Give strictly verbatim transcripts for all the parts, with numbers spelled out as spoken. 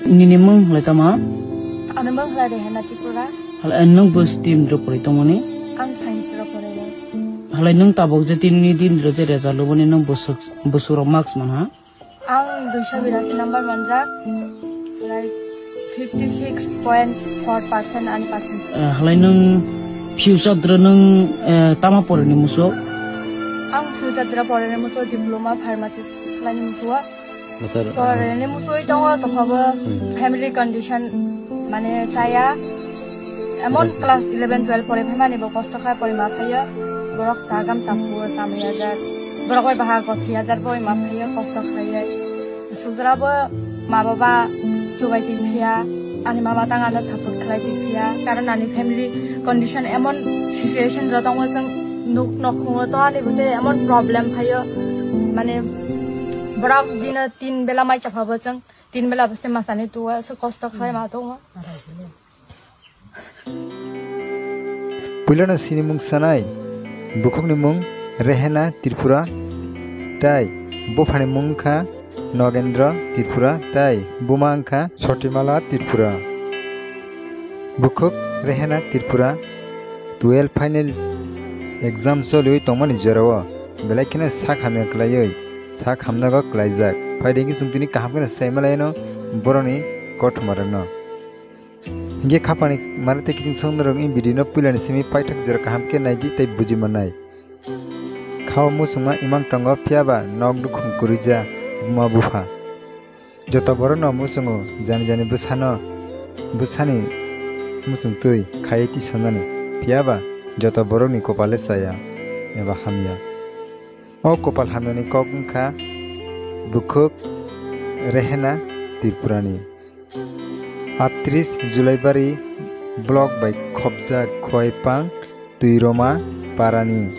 Nini mung halai tama? Ani mung halai Rehena Tripura. Halai nwng bus team rok pori tongmani? Ang science rok pori. Halai nwng tabok je tinini din rok je result luboni nwng busuk, busuk rok marks man ha? Ang duiso birasi number manjak, like, fifty six point four percent ani percent. Eh, halai nwng future dra nwng, eh, tama porini muso? Ang future dra porini muso diploma pharmacist khlaini muso. Poreni muso tongo tophabo. Hmm. Family condition mane chaya. Emon class eleven twelve pore phaimani bo kosto khai pore ma phaiyo. Borok chagam chapu chamaya jak. Borok bai baha gothi hajar pore ma phaiyo kosto khai. Sugra bo ma baba chubai twi phiya. Ani mama tang ano support khlai twi phiya. Karon ani family condition emon situation rok tongo chwng nuk nok khungo to ani bwtwi emon problem phaiyo. Mane borok dino tin bela mai chaphabo chwng tin bela bwse masani tuwa se kosto khlai ma tongo. Puilano sinimung sanai, bukhukni mung Rehena Tripura, tai buphani mung wngkha Nogendra Tripura, tai buma wngkha Sotimala Tripura. Bukhuk Rehena Tripura twelve final exam choliwi tongmani jorao belai kheno sak hamya khlaiwi sak hamnago klaijak. Phaidi hwnkhe chwng tini kaham kheno sai malaino borokni kothoma rokno. Hinkhe khapangni mare tei kiching song norok in video no puilani simi paithak jora kaham khe naidi tei buji mannai. Khao muchungma imang tongo phiyaba nok nukhung kwrwija buma bupha. Joto borokno muchungo jani jani bwsano bwsani muchungtwi khaiwi tisanani phiyaba joto borokni kopale chaya eba hamya. O kopal hamyani kok wngkha bukhuk Rehena Tripurani. Atris Julaibari block bai khopjak Khoipang Twiroma parani.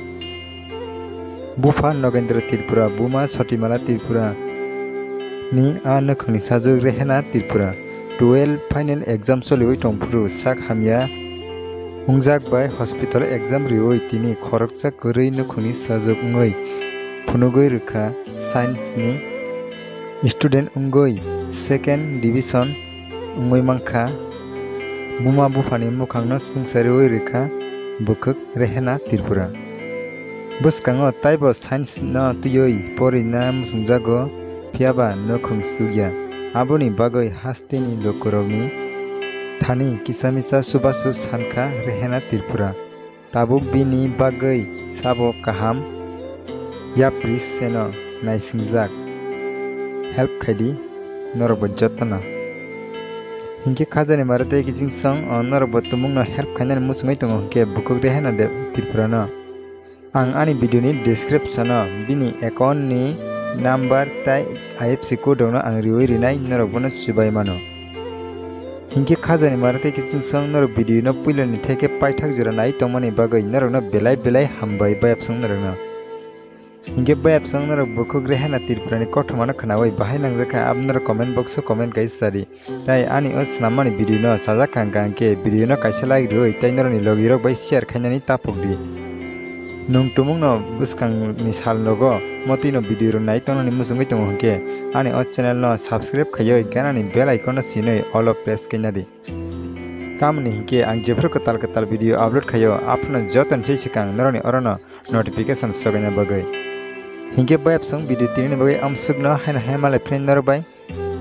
Bupha Nogendra Tripura, buma Sotimala Tripura ni a nukhungni sajwk Rehena Tripura. Twelve final exam choliwi tongphuru sak hamya wngjak bai hospital exam riwi tini khoroksa kwrwi nukhungni sajwk wngwi phunugwi rwkha science ni student wngwi second division wngwi mankha. Buma buphani mukhangno swngchariwi rwkha bukhuk Rehena Tripura. Bwskango taibo science no twiwi porina muchungjago, phiyaba nukhung sukya. Aboni bagwi hasteni lukurokni thani kisa misa chubachu sankha Rehena Tripura. Tabuk bini bagwi sabo kaham yapri seno naisingjak. Help khaidi norokbo jotono. Hinkhe khajani mare tei kiching song, o norokbo tumungno help khainani muchungwi tongo hinkhe bukhuk Rehena de Tripurano. Ang ani video ni description o bini account ni number tei I F S C code rokno ang riwi rinai, norok bono chubai mano. Hinkhe khajani mare tei kiching song norok video no puilani theke paithak jora nai tongmani bagwi norokno belai belai hambai bayapsong norokno. Hinkhe bayapsong norok bukhuk Rehena Tripurani kothomano khwnawi bahai nangjakha, abo norok comment box o comment kai sadi. Tai ani o swnammani video no chajak kha hwnkhe video no kaisa like riwi tei norokni logirok bai share khainani tapukdi. Nwng tumungno bwskangni sal nogo motwino video rok nai tongnani muchungwi tongo hwnkhe ani o channel no subscribe khaiwi ganani bell icon no sinwi all o press khainadi. Tamoni hinkhe ang jephru kwtal kwtal video upload khaio aphano jotoni sai swkang norokni orono notification sokaina bagwi. Hinkhe bayapsong video tinini bagwi amsukno haino hai malai phini norok bai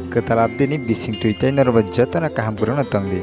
kwtal update ni bisingtwi tei norok bai jotono kaham kwrwngno tongdi.